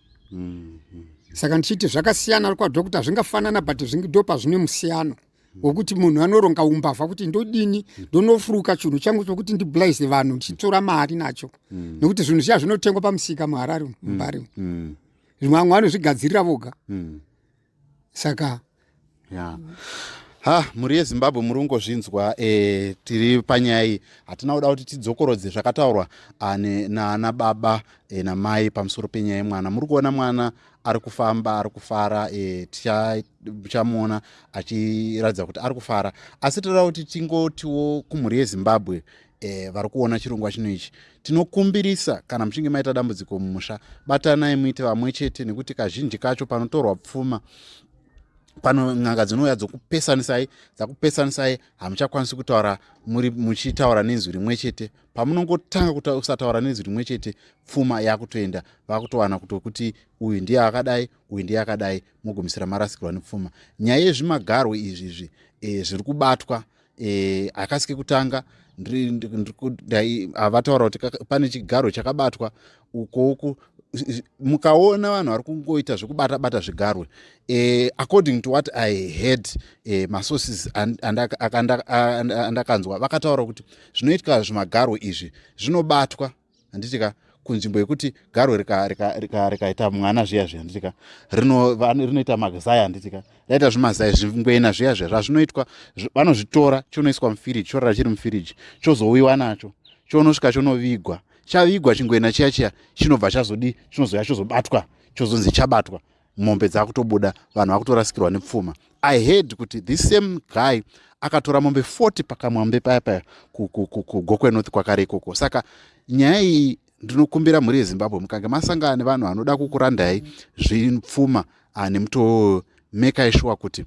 Speaker 1: Saka ndichiti zvakasiyana kwadoctor, zvingafanana but ndo pazvine musiyano wokuti munhu anoronga umbavha kuti ndodini, ndonofuruka chinhu changu chokuti ndiblaise vanhu ndichitora mari nacho, nekuti zvinhu zviya zvinotengwa pamusika muHarare umu, muMbare umu. Vamwe vanozvigadzirira voga. Saka
Speaker 2: Ya, ha, mhuri yeZimbabwe, muri kungozvinzwa. Tiri panyaya iyi, hatina kuda kuti tidzokorodze zvakataurwa naana baba namai pamusoro penyaya yemwana. Muri kuona mwana ari kufamba, ari kufara. Tichamuona achiratidza kuti ari kufara, asi toda kuti tingotiwo kumhuri yeZimbabwe vari kuona chirongwa chino ichi, tinokumbirisa, kana muchinge maita dambudziko mumusha, batanai muite vamwe chete, nekuti kazhinji kacho panotorwa pfuma pano n'anga dzinouya dzokupesanisai, dzakupesanisai hamuchakwanisi kutaura muri muchitaura nenzwi rimwe chete. Pamunongotanga kusataura nenzwi rimwe chete, pfuma yakutoenda, vakutowana kutokuti uyu ndiye akadai, uyu ndiye akadai, mogumisira marasikirwa nepfuma. Nyaya yezvimagarwe izvi izvi zviri kubatwa hakasi kekutanga. Havataura kuti pane chigarwe chakabatwa ukouku. Mukaona vanhu vari kungoita zvekubata bata zvigarwe, according to what I heard, masources andakanzwa vakataura kuti zvinoitika zvimagarwe izvi zvinobatwa, handitika, kunzvimbo yekuti garwe rikaita mwana zviya zviya, handitika, rinoita mazai, handitika, raita zvimazai, zvingwena zviya zviya, zvazvinoitwa, vanozvitora, chonoiswa mufiriji, chorara chiri mufiriji, chozouyiwa nacho, chonosvika chonovigwa. Chavigwa, chingwena chiya chiya chinobva chazodi, chinozoya chozobatwa, chozonzi chabatwa, mombe dzakutobuda, vanhu vakutorasikirwa nepfuma. I heard kuti this same guy akatora mombe 40 pakamwambe paya paya kuGokwe North kwakare ikoko. Saka nyaya iyi, ndinokumbira mhuri yeZimbabwe, mukange masangana nevanhu vanoda kukurandai zvipfuma nemutoo, mekai sure kuti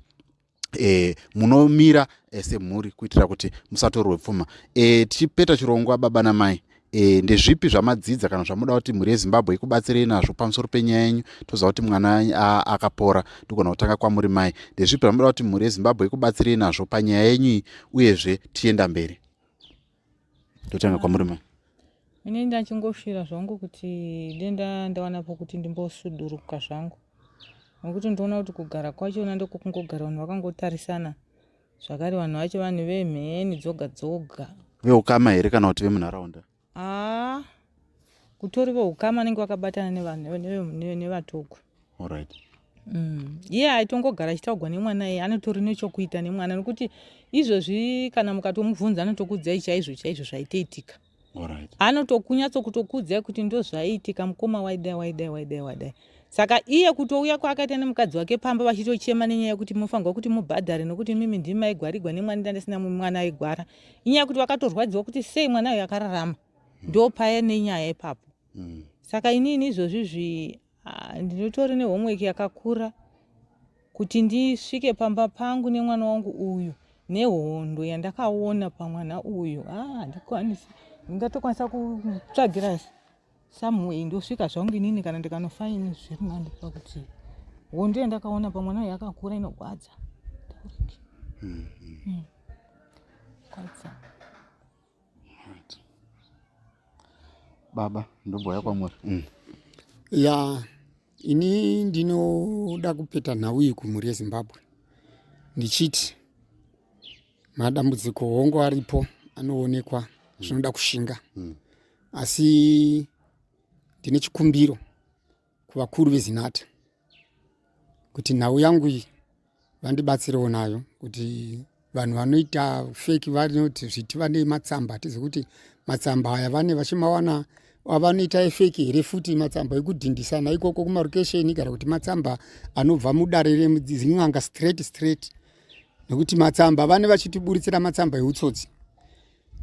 Speaker 2: munomira semhuri kuitira kuti musatorwe pfuma. Tichipeta chirongwa, baba namai. E, ndezvipi zvamadzidza kana zvamuda kuti mhuri yeZimbabwe ikubatsirei nazvo pamusoro penyaya yenyu? Toziva kuti mwana akapora, ndogona kutanga kwamuri mai. Ndezvipi zvamuda kuti mhuri yeZimbabwe ikubatsirei nazvo panyaya yenyu iyi, uyezve tienda mberi? Totanga kwamuri mai.
Speaker 3: Ini ndachingosvira zvangu kuti denda ndawana pokuti ndimbosuduruka zvangu, nekuti ndinoona kuti kugara kwachona ndokokungogara vanhu vakangotarisana zvakare, vanhu vacho vanhu vemheni dzoga dzoga.
Speaker 2: Veukama here kana kuti vemunharaunda?
Speaker 3: Haa, kutori veukama anenge vakabatana nevanhu nevatogwa.
Speaker 2: Alright.
Speaker 3: Iye aitongogara achitaugwa nemwana, iye anotori nechokuita nemwana, nekuti izvozvi kana mukatomubvunza anotokuudzai chaizvo chaizvo zvaitoitika.
Speaker 2: Alright.
Speaker 3: Anotokunyatsokutokuudzai kuti ndo zvaiitika, mukoma waidai, waidai, waidai, waidai. Saka iye kutouya kwaakaita nemukadzi wake pamba vachitochema nenyaya yekuti munofanirwa kuti mubhadhare nokuti mimi ndimi maigwarigwa nemwana, ndandisina mwana aigwara. Inyaya yekuti vakatorwadziwa kuti sei mwana uyu akararama, ndo paya nenyaya ipapo. Saka inini izvozvizvi ndinotori nehomework yakakura kuti ndisvike pamba pangu nemwana wangu uyu, nehondo yandakaona pamwana uyu. Handikwanisi, ndingatokwanisa kutsvagira someway ndosvika zvangu inini kana ndikanofa ini zviri nani, pakuti hondo yandakaona pamwana uyu yakakura, inogwadza. Gwadza.
Speaker 2: Right. Baba, ndobhoya kwamuri.
Speaker 1: Ya, ini ndinoda kupeta nhau iyi kumhuri yeZimbabwe ndichiti madambudziko hongu aripo, anoonekwa, zvinoda kushinga, asi ndine chikumbiro kuvakuru veZinata kuti nhau yangu iyi vandibatsirewo nayo, kuti vanhu vanoita fake, vanoti zviti vane matsamba, hatizi kuti matsamba aya vane vachimawana avanoita efake here futi, matsamba ekudhindisana ikoko kumarokesheni, kana kuti matsamba anobva mudare redzin'anga straight straight, nekuti matsamba vane vachitiburitsira matsamba eutsotsi,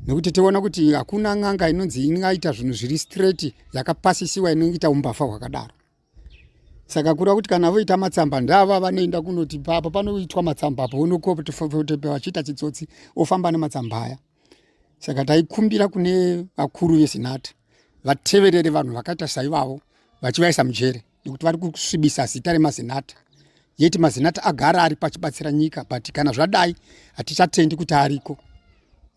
Speaker 1: nekuti tiona kuti hakuna n'anga inonzi ingaita zvinhu zviri straight yakapasisiwa inoita umbavha hwakadaro. Saka kureva kuti kana voita matsamba ndava vanoenda kunoti papo panoitwa matsamba apo unokotepe vachiita chitsotsi, ofamba nematsamba aya. Saka taikumbira kune vakuru veZinata vateverere vanhu vakaita saivavo vachivaisa mujere, nekuti vari kusvibisa zita remaZinata, yeti maZinata agara ari pachibatsira nyika, but kana zvadai hatichatendi kuti ariko,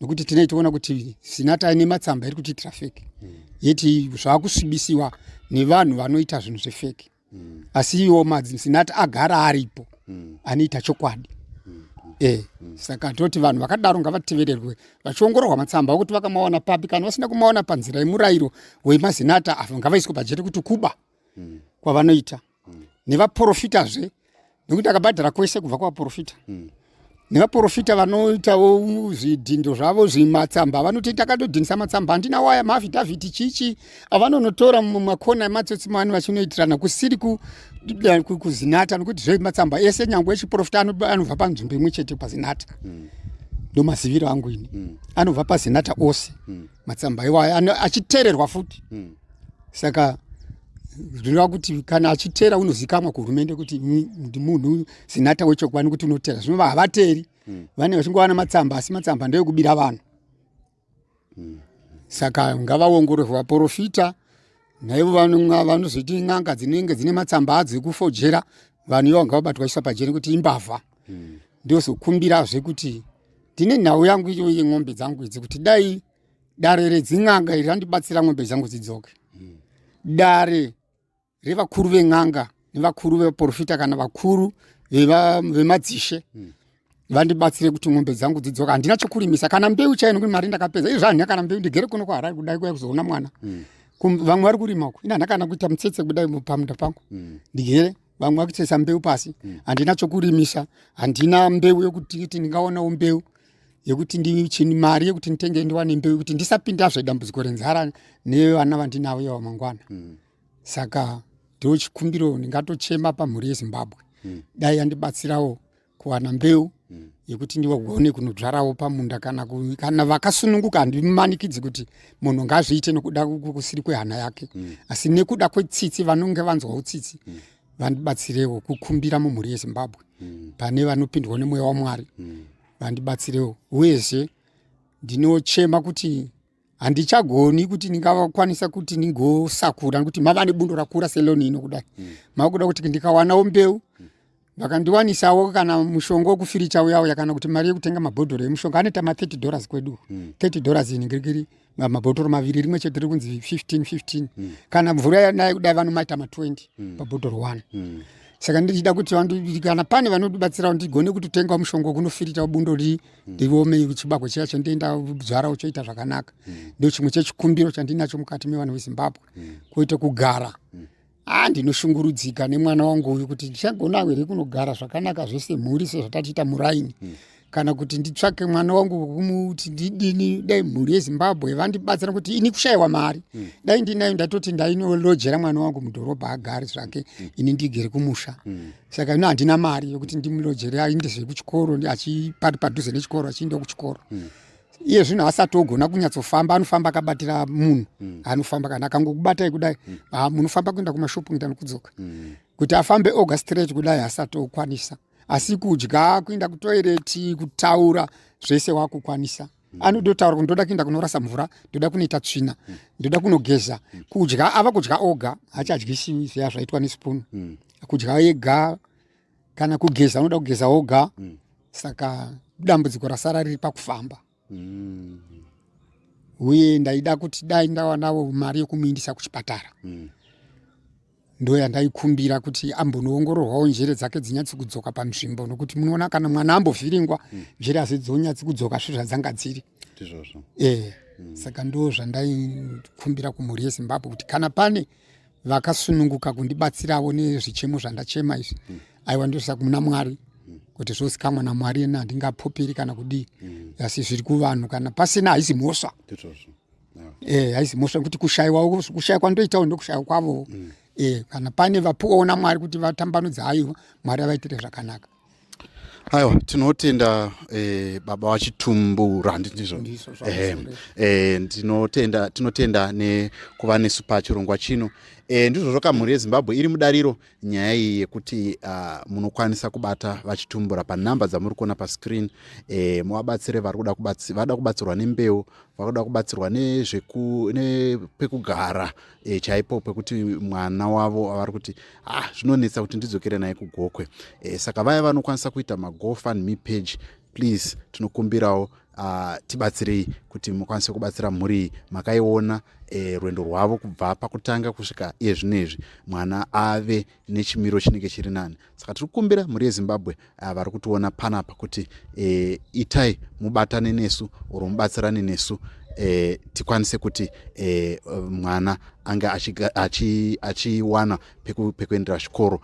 Speaker 1: nekuti tinei toona kuti Zinata ine matsamba iri kutiitira fake, yeti zvaakusvibisiwa nevanhu vanoita zvinhu zvefake, asi iwo maZinata agara aripo, anoita chokwadi. Saka toti vanhu vakadaro ngavatevererwe vachiongororwa matsamba okuti vakamawana papi. Kana vasina kumawana panzira yemurayiro wemaZinata, ava ngavaiswe pajere kuti kuba kwavanoita. Nevaprofitazve, nekuti akabhadhara kwese kubva kuvaprofita, nevaprofita vanoitawo zvidhindo zvavo zvimatsamba, vanoti takatodhindisa matsamba, handina waya maaffidavit chichi avanonotora mumakona ematsotsi mani vachinoitirana kusiri kuZinata, nekuti zve matsamba ese nyangwe echiprofita anobva panzvimbo imwe chete, paZinata. Ndo maziviro angu ini, anobva paZinata ose matsamba iwayo, achiteererwa futi. Saka zvinoreva kuti kana achitera unozikamwa kuhurumende kuti munhu Zinata wechokwadi, kuti unotera. Zvinova havateri, vane vachingowana matsamba, asi matsamba ndeyekubira vanhu. Saka ngavaongororwe vaprofita naivo vanozoti n'anga dzinenge dzine matsamba adzo ekufojera vanhu, ivo ngavabatwa isa pajere kuti imbavha. Ndozokumbirazve kuti ndine nhau yangu iyo yeng'ombe dzangu idzi, kuti dai dare redzin'anga iri randibatsira ng'ombe dzangu dzidzoke, dare revakuru ven'anga nevakuru vevaprofita kana vakuru vemadzishe vandibatsire kuti ng'ombe dzangu dzidzoka. Handina chokurimisa kana mbeu chaiyo, nekuti mari ndakapedza izvo, handina kana mbeu. Ndigere kuno kuHarare kudai kuya kuzoona mwana. Vamwe vari kurima uko, ina handina kana kuita mutsetse kudai pamunda pangu. Ndigere, vamwe vakutsesa mbeu pasi. Handina chokurimisa, handina mbeu yekuti kuti ndingaonawo mbeu yekuti ndichini mari yekuti nditenge ndiwane mbeu yekuti ndisapindazve dambudziko renzara nevana vandinavo ivo mangwana. Saka ndochikumbiro ndingatochema pamhuri yeZimbabwe, dai yandibatsirawo kuwana mbeu yekuti ndiwagone kunodzvarawo pamunda kana, kana vakasununguka. Handimanikidzi kuti munhu ngazviite nokuda kusiri kwehana yake, asi nekuda kwetsitsi, vanonge vanzwawo tsitsi, vandibatsirewo kukumbira mumhuri yeZimbabwe, pane vanopindwa nemweya waMwari, vandibatsirewo. Uyezve ndinochema kuti Handichagoni kuti ndingakwanisa kuti ndingosakura nekuti mava nebundo rakura seloni ino kudai. Makuda kuti ndikawanawo mbeu, vakandiwanisawo kana mushonga wekufiricha uya uya, kana kuti mari yekutenga mabhodhoro emushonga anoita ma30 dollars kwedu. 30 dollars iningirikiri mabhotoro maviri, rimwe chete riri kunzi 15 15. Kana mvura yanaye kudai vanomaita ma20 pabhotoro 1. Saka ndichida kuti kana pane vanodibatsirawo ndigone kutotenga mushonga wekunofirita bundo riome, chibagwe chiya chandienda dzvara choita zvakanaka. Ndo chimwe chechikumbiro chandinacho mukati mevanhu veZimbabwe. Kuite kugara, ndinoshungurudzika nemwana wangu uyu kuti ndichagona here kunogara zvakanaka zvese mhuri sezvatatiita muraini, kana kuti nditsvake mwana wangu kumuti ndidini. Dai mhuri yeZimbabwe vandibatsira kuti ini kushayiwa mari, dai ndinayo ndatoti ndainolojera mwana wangu mudhorobha agare zvake, ini ndigere kumusha. Saka ino handina mari yokuti ndimulojere aendezve kuchikoro, achipari padhuze nechikoro, achienda kuchikoro. Iye zvino asati ogona kunyatsofamba, anofamba akabatira munhu. Anofamba kana akangokubatai kudai, munofamba kuenda kumashopu, kuenda nokudzoka. Kuti afambe oga straight kudai asati okwanisa, asi kudya, kuenda kutoireti, kutaura zvese wakukwanisa. Anodotaura kuti ndoda kuenda kunorasa mvura, ndoda kunoita tsvina, ndoda kunogeza. Kudya ava kudya oga, hachadyisiwi zviya zvaitwa nesipunu. Kudya ega, kana kugeza anoda kugeza oga. Saka dambudziko rasara riri pakufamba. Uye ndaida kuti dai ndawanawo mari yekumuindisa kuchipatara. Ndo yandaikumbira kuti ambonoongororwawo njere dzake dzinyatsi kudzoka panzvimbo, nokuti munoona kana mwana ambovhiringwa, njere hadzidzonyatsi kudzoka sezvadzanga dziri.
Speaker 2: Ndizvozvo.
Speaker 1: Saka ndo zvandaikumbira kumhuri yeZimbabwe kuti kana pane vakasununguka kundibatsirawo nezvichemo zvandachema izvi, aiwa, ndosaka muna Mwari kuti zvosikamwa naMwari, ena handingapoperi kana kudii, asi zviri kuvanhu. Kana pasina, haisi mhosva.
Speaker 2: Ndizvozvo.
Speaker 1: Haisi mhosva kuti kushayiwa, kushaya kwandoitawo ndokushaya kwavowo. Kana pane vapuwawo naMwari kuti vatambanudze, aiwa, Mwari avaitire zvakanaka.
Speaker 2: Aiwa, tinotenda baba vaChitumbura, ndizvo?
Speaker 1: Ndizvo.
Speaker 2: Tinotenda nekuva nesu pachirongwa chino. Ndizvo zvoka, mhuri yeZimbabwe iri mudariro, nyaya iyi yekuti munokwanisa kubata vaChitumbura panhamba dzamuri kuona pascreen, muvabatsire vari kuda vada kubatsirwa nembeu, vakuda kubatsirwa nepekugara chaipo pekuti mwana wavo vari kuti zvinonetsa kuti ndidzokere naye kuGokwe. Saka vaya vanokwanisa kuita maGoFundMe page, please, tinokumbirawo tibatsirei kuti mukwanise kubatsira mhuri iyi. Makaiona rwendo rwavo kubva pakutanga kusvika iye zvinezvi mwana ave nechimiro chinenge chiri nani. Saka tiri kukumbira mhuri yeZimbabwe vari kutiona panapa kuti itai mubatane nesu or mubatsirane nesu, tikwanise kuti mwana ange achiwana achi, achi pekuendera chikoro.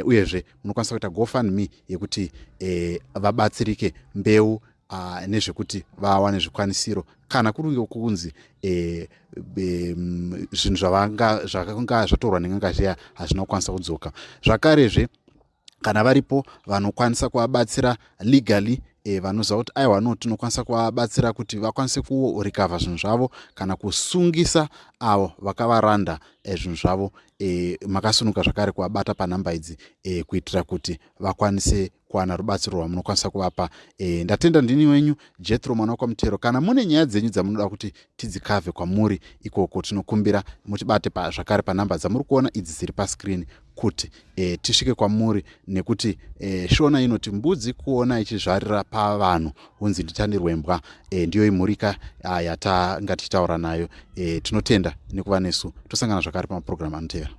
Speaker 2: Uyezve munokwanisa kuita GoFundMe yekuti vabatsirike mbeu nezvekuti vawane zvikwanisiro, kana kuri kunzi zvinhu zvakanga zvatorwa nen'anga zviya hazvina kukwanisa kudzoka zvakarezve. Kana varipo vanokwanisa kuvabatsira legally, vanoziva kuti aiwa, no, tinokwanisa kuvabatsira kuti vakwanise kurecover zvinhu zvavo kana kusungisa avo vakavaranda zvinhu zvavo, makasunuka zvakare kuvabata panhamba idzi, kuitira kuti vakwanise kuwana rubatsiro rwamunokwanisa kuvapa. Ndatenda. Ndini wenyu Jethro mwana wekwaMutero. Kana mune nyaya dzenyu dzamunoda kuti tidzikavhe kwamuri ikoko, tinokumbira mutibate zvakare panhamba dzamuri kuona idzi dziri pascreen kuti tisvike kwamuri, nekuti Shona inoti mbudzi kuona ichizvarira pavanhu hunzi nditandirwe mbwa. Ndiyo imhurika yatanga tichitaura nayo. Tinotenda nekuva nesu. Tosangana zvakare pamapurogiramu anotevera.